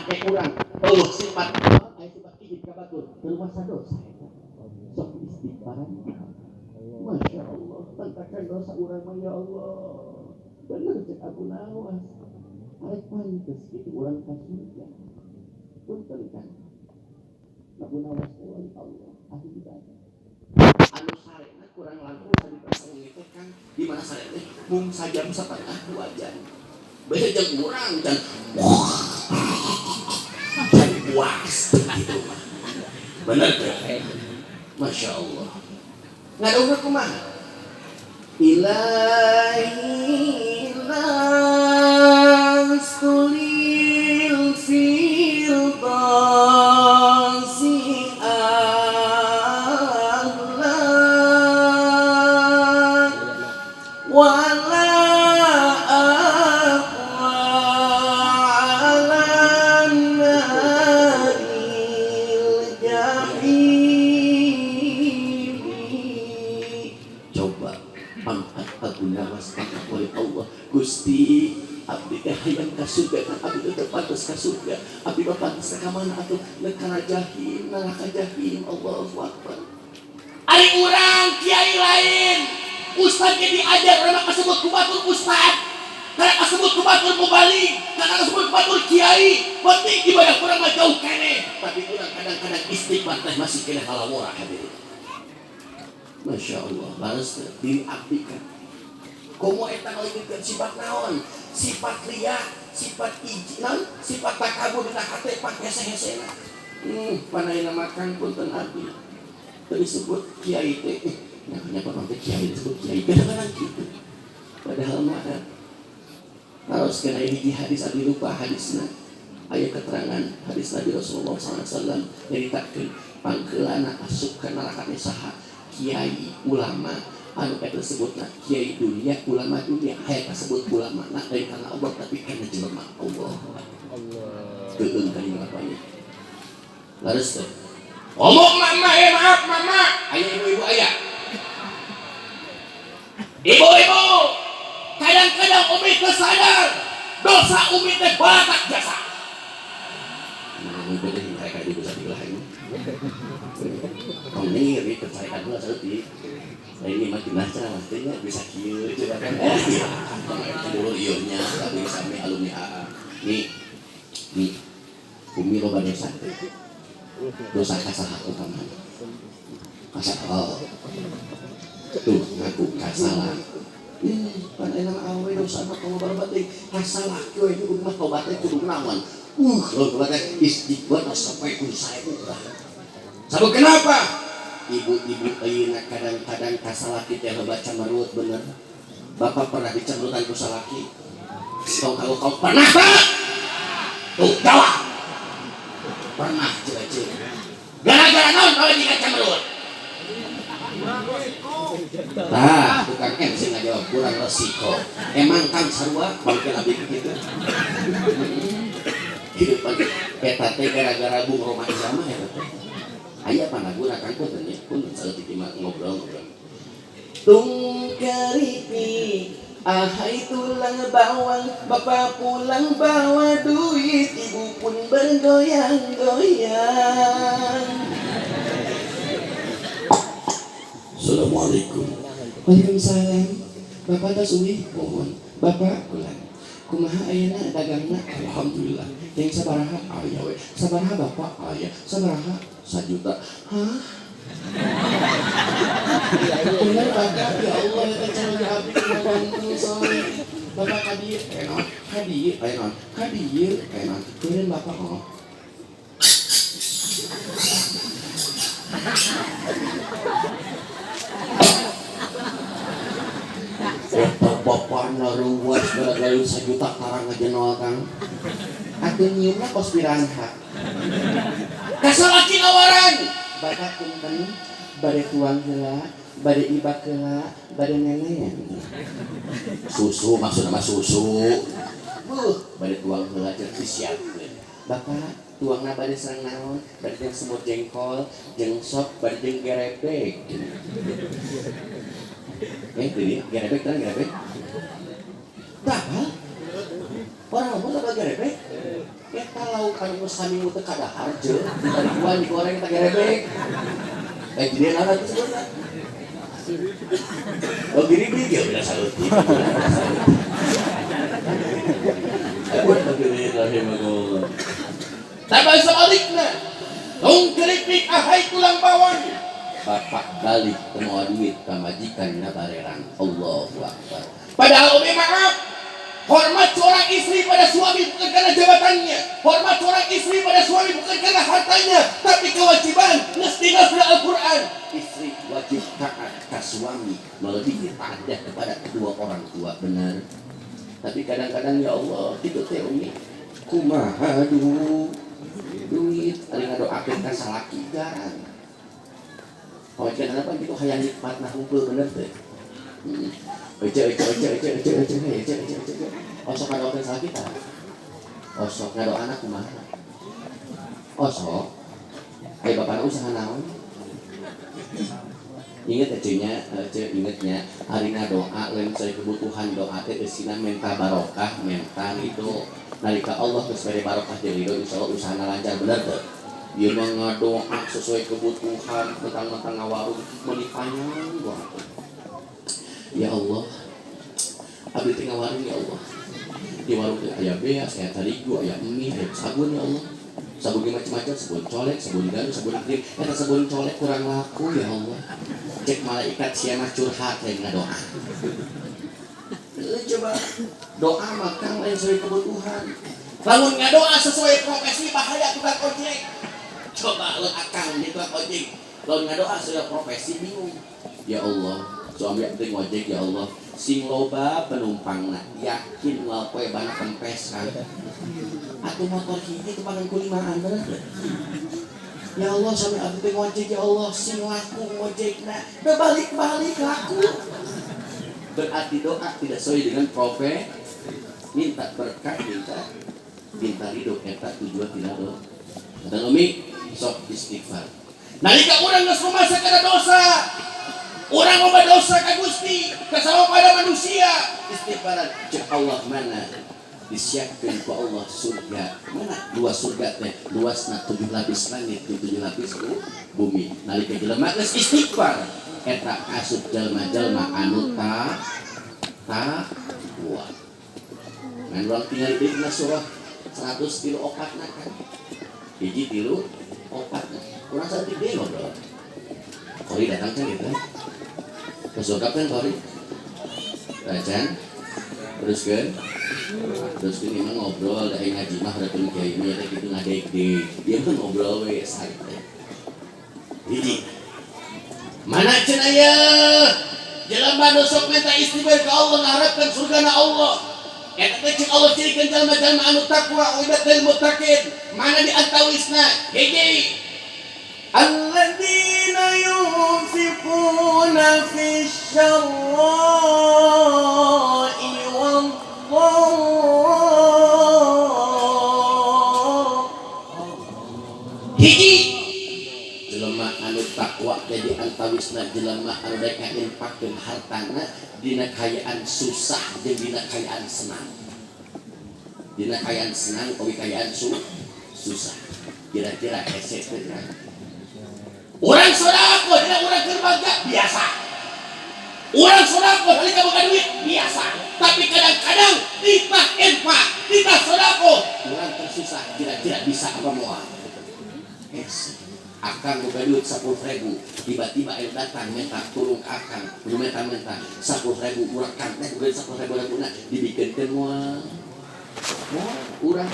kayak urang eueuh sifat aya sifat ijib ka batur teu masa dosa eta sok istighfaran. Masya Allah, tentakan dosa urang mah ya Allah. Bener cek Abu Nawas, arek pantes gitu urang ka surga. Punten kan Abu Nawas teh wali Allah, ahli ibadah. Anu sarena kurang langkung tadi teh kan di mana sare teh mung sajam setengah 2 jam. Beda jeung urang can can puas gitu mah. Bener teh? Masya Allah. Ngadongna kumaha? Ilahi lastu lil firdausi ahla wala aqwa ala naril jahim. Coba pangkat Abu Nawas, pangkat oleh Allah. Gusti, abdi teh hayang ka surga kan abdi teh pantes ka surga. Abdi mah pantes ka mana atuh? Kana jahim, neraka jahim. Allahu akbar. Ari urang kiai lain, ustad ge diajar urang kasebut ku batur ustad. Kana kasebut ku batur mubalig, kana kasebut ku batur kiai. Penting ibadah urang mah jauh keneh, tapi urang kadang-kadang istighfar teh masih keneh halawora hadirin. Masya Allah, balas diri abdi kan. Komo eta ngalengitkeun sifat naon? Sifat ria, sifat iji, naon? Sifat takabur dina hate pak hese-hesena. Panaina makan punten abdi. Teu disebut kiai teh. Namanya apa teh kiai disebut kiai kadang-kadang gitu. Padahal mah harus kena hiji hadis abdi lupa hadisna. Aya keterangan hadis Nabi Rasulullah SAW nyaritakeun pangkeulana asup ka neraka teh saha? Kiai ulama anu eta disebutna kiai dunia, ulama dunia, hayang kasebut ulama nah lain karena Allah tapi karena jelema. Allah Allah. Keung kali bapaknya laris teh ngomong mama, maaf mama, aya ibu-ibu, aya ibu-ibu, kadang-kadang umi teu sadar dosa umi teh batak jasa. Nah, ibu teh mereka ibu bisa dibelah ini. Tong ngiri percayakan dulu saeutik. Nah, ini mah genah cenah maksudnya bisa kieu cenah kan. Iya. Tong eta dulu ieu nya tapi sami alumni AA. Nih. Nih. Umi loba dosa. Dosa ka saha utamana? Ka saha? Tuh ngaku kasalah. Ih, pan enak awe dosa mah tong loba teh kasalah kieu we kudu mah tobat teh kudu naon. Loba teh istighfar sampai kudu saebu lah. Sabab kenapa? Ibu-ibu ayeuna kadang-kadang kasalaki teh loba camerut bener. Bapak pernah dicemerutan ku salaki? Tong kalau kau pernah, Pak? Tuh, jawab. Pernah cek-cek. Gara-gara naon kalau jika cemerut? Nah, tukang MC nggak jawab, kurang resiko. Emang kang sarua, mungkin abdi gitu. Hidup eta teh gara-gara Bung Rhoma Irama eta teh. Aya panaguna kang punten nya, punten saeutik mah ngobrol-ngobrol. Tung keripik, ahai tulang bawang, bapak pulang bawa duit, ibu pun bergoyang-goyang. Assalamualaikum. Waalaikumsalam. Bapak tos uih mohon. Bapak pulang. Kumaha ayeuna dagangna? Alhamdulillah. Yang sabaraha aya we. Sabaraha bapak aya. Sabaraha 1 juta. Hah? Bener bapak, ya Allah eta calon abdi kumaha ganteng soleh. Bapak ka dieu enon, ka dieu enon, ka dieu enon. Keureun bapak oh. Eta bapana ruas gara-gara 1 juta tarang ngajenol kang. Atuh nyiumna kos piranha. Kasalaki ngawaran. Bapak punten bade tuang heula, bade ibak heula, bade nenean. Susu maksudna mah susu. Buh, bade tuang heula jeung disiapkeun. Bapak tuangna bade sareng naon? Bade jeung semur jengkol, jeung sop, bade jeung gerebek. Ini gerebek kan gerebek? Berapa? Orang ngomong apa gerebek? Eta Lauk anu geus saminggu teu kadahar je, ditarikuan digoreng teh gerebek. Eh jadi naon atuh sebenarnya? Oh gini beli ya udah saeutik. Tapi sebaliknya, tong keripik ahai tulang bawang. Bapak balik teu duit pamajikan barerang. Allahu Akbar. Padahal umi maaf, hormat seorang istri pada suami bukan karena jabatannya, hormat seorang istri pada suami bukan karena hartanya, tapi kewajiban ngestina sudah Al-Quran. Istri wajib taat ke suami melebihi taatnya kepada kedua orang tua, benar. Tapi kadang-kadang ya Allah, itu teh umi kumaha duit ari ngadoakeun ka salaki jarang. Pamajikan apa gitu hayang nikmat nah hungkul bener teh. Ece ece ece ece ece ece ece ece ece. Osok ngadoakeun salaki tah. Osok ngadoana kumaha? Osok. Ai bapana usaha naon? Ingat ecenya, ece ingetnya ari doa lain sesuai kebutuhan, doa teh eusina minta barokah, minta ridho. Nalika Allah geus bere barokah jeung ridho, insyaallah usahana lancar, bener teu? Ieu mah ngadoa sesuai kebutuhan, mentang-mentang ngawarung meuni panjang doa. Ya Allah, abdi teh ngawarung ya Allah. Di warung teh aya beas, aya terigu, aya mie, aya sabun ya Allah. Sabun macam-macam, sabun colek, sabun garu, sabun krim. Eta sabun colek kurang laku ya Allah. Cek malaikat sia mah curhat lain ngadoa. Coba doa mah lain sesuai kebutuhan. Lamun ngadoa sesuai profesi bahaya tukang ojek. Coba lu akang di tukang ojek. Lamun ngadoa sesuai profesi bingung. Ya Allah, suami abdi ngojek ya Allah, sing loba penumpangna, yakin moal poe bana kempes kan. Atuh motor hiji tumpangan ku limaan bener teu? Ya Allah, suami abdi teh ngojek ya Allah, sing laku ngojekna, balik-balik laku. Berarti doa tidak sesuai dengan profesi, minta berkah, minta minta ridho, eta tujuan tidak doa. Dan umi sok istighfar. Nalika urang geus rumasa kana dosa, urang loba dosa ka Gusti, kasama pada manusia, istighfaran cek Allah mana disiapkan ku Allah surga. Mana dua surga teh luasna 7 lapis langit, 7 lapis bumi. Nalika jelema geus istighfar, eta asup jelema-jelema anu takwa. Ngan urang tinggal di dina surah 134 na kan. Hiji tilu opat na. Kurang saeutik deui ngobrol. Kori datang kan gitu. Terus lengkap kan Kori? Acan? Terus kan? Terus kan emang ngobrol dari ngaji mah harapun kiai mah ya gitu ngadeg-deg. Dia mah ngobrol we santai. Hiji. Mana cenah ye? Jelema nu sok minta istighfar ka Allah ngaharapkeun surgana Allah. Eta teh cek Allah cirikeun jalma-jalma anu takwa uidatul muttaqin. Mana di antawisna? Hiji. Alladzina yunfiquna fis sarra'i wad-dharra. Hiji. Jelema anu takwa jadi antawisna jelema anu daek ngainfakkeun hartana dina kayaan susah jeung dina kayaan senang. Dina kayaan senang oge kayaan susah. Kira-kira hese teh kan? Urang sedekah dina urang keur bangga biasa. Urang sedekah nalika boga duit biasa. Tapi kadang-kadang titah infak, titah sedekah, urang tersusah kira-kira bisa apa moal? Hese. Akang boga duit 10.000, tiba-tiba ayo datang minta tulung akang, nu minta-minta 10.000 urang kan teh boga 10.000 ribu na dibikeunkeun moal. Moal urang.